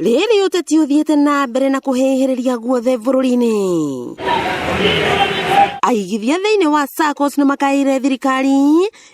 Rĩrĩ ũteti ũthiĩte na mbere na kũhĩhĩrĩria guothe bũrũri-inĩ. Aigithia thĩinĩ wa SACCOS nĩ makaĩire thirikari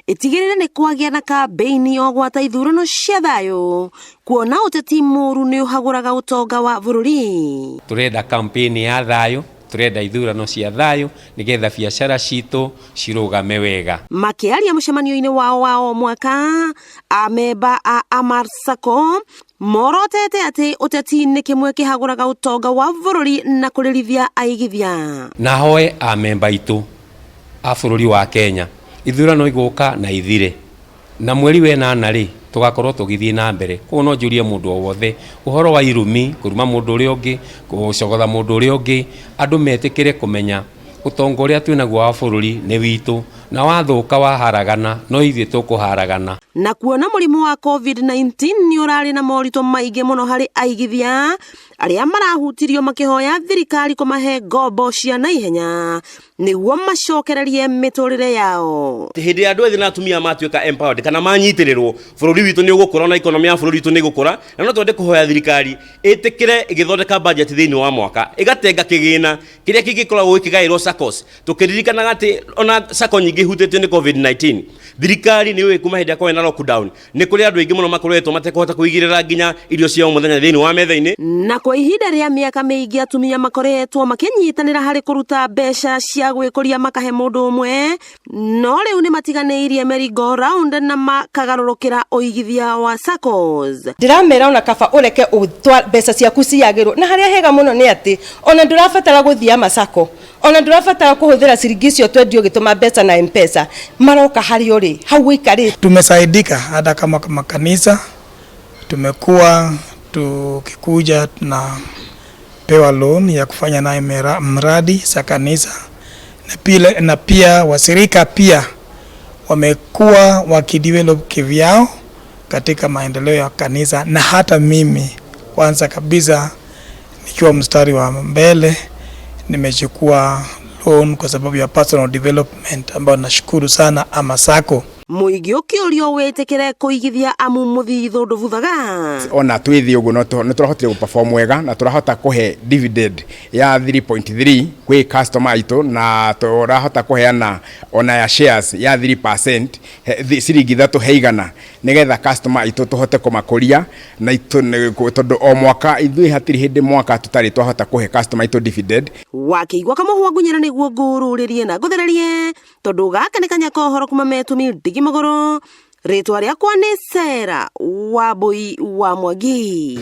ĩtigĩrĩre nĩ kwagĩa na kambĩini ya ũgwata ithurano cia thayũ kuona ũteti mũru nĩ ũhagũraga ũtonga wa bũrũri. Tũrenda kampeni ya thayũ, tũrenda ithurano cia thayũ nĩgetha biacara citũ cirũgame wega. Makĩaria mũcemanio-inĩ wao wa o mwaka, amemba a Amar Sacco morotete atĩ ũteti nĩ kĩmwe kĩhagũraga ũtonga wa bũrũri na kũrĩrithia aigithia. Na hoe amemba aitũ a bũrũri wa Kenya, ithurano igũka na ithire, na mweri wa ĩnana rĩ, tũgakorwo tũgĩthiĩ na mbere. Koguo no njũrie mũndũ o wothe ũhoro wa irumi, kũruma mũndũ ũrĩa ũngĩ, gũcogotha mũndũ ũrĩa ũngĩ, andũ metĩkĩre kũmenya ũtonga ũrĩa twĩnaguo wa bũrũri nĩ witũ, na wathũka waharagana, no ithuĩ tũkũharagana. Na kuona mũrimũ wa COVID-19 nĩ ũrarĩ na moritũ maingĩ mũno harĩ aigithia arĩa marahutirio makĩhoya thirikari kũmahe ngombo cia naihenya nĩguo macokererie mĩtũrĩre yao. Hĩndĩ ya andũ ethĩ na atumia matuĩka empowered kana manyitĩrĩrwo, bũrũri witũ nĩ ũgũkũra na economy ya bũrũri witũ nĩ ĩgũkũra. Na no twende kũhoya thirikari ĩtĩkĩre ĩgĩthondeka budget thĩinĩ wa mwaka ĩgatenga kĩgĩna kĩrĩa kĩngĩkoragwo gĩkĩgaĩrwo SACCOS, tũkĩririkanaga atĩ ona SACCO nyingĩ ihutĩtio nĩ COVID-19. Thirikari nĩ yũĩ kuma hĩndĩ ĩrĩa kwarĩ na lockdown nĩ kũrĩ andũ aingĩ mũno makoretwo matekũhota kũigĩrĩra nginya irio cia o mũthenya thĩinĩ wa metha-inĩ. Na kwa ihinda rĩa mĩaka mĩingĩ atumia makoretwo makĩnyitanĩra harĩ kũruta mbeca cia gwĩkũria makahe mũndũ ũmwe, no rĩu nĩ matiganĩirie merry-go round na makagarũrũkĩra ũigithia wa SACCOS. Ndĩramera ona kaba ũreke mbeca ciaku ciagĩrwo, na harĩa hega mũno nĩ atĩ ona ndũrabatara gũthiĩ ama SACCO, ona ndũrabatara kũhũthĩra ciringi icio twendio ũgĩtũma mbeca na M-Pesa, maroka harĩa ũrĩ hau ũikarĩte. Tumesaidika hata kama makanisa tumekuwa tukikuja tunapewa loan ya kufanya nayo mradi za kanisa, na pia washirika pia wamekuwa wakidevelop kivyao katika maendeleo ya kanisa, na hata mimi kwanza kabisa nikiwa mstari wa mbele nimechukua loan kwa sababu ya personal development, ambayo nashukuru sana Ama Sacco. Mũingĩ ũkĩũrio wĩtĩkĩre kũigithia amu mũthithũ ndũbuthaga. Ona twĩ thĩ ũguo nĩ tũrahotire gũ perform wega na tũrahota kũhe dividend ya 3.3 kwĩ customer aitũ, na tũrahota kũheana ona ya shares ya 3%, ciringi 3 he igana, nĩgetha customer aitũ tũhote kũmakũria na tondũ o mwaka ithuĩ hatirĩ hĩndĩ mwaka tũtarĩ twahota kũhe customer aitũ dividend. Wakĩigua kamũhwa ngunyĩra nĩguo ngũrũrĩrie na ngũthererie, tondũ gaka nĩ kanya ka ũhoro kuma metũmi ndigi magũrũ. Rĩtwa rĩakwa nĩ Sarah Wambui wa Mwangi.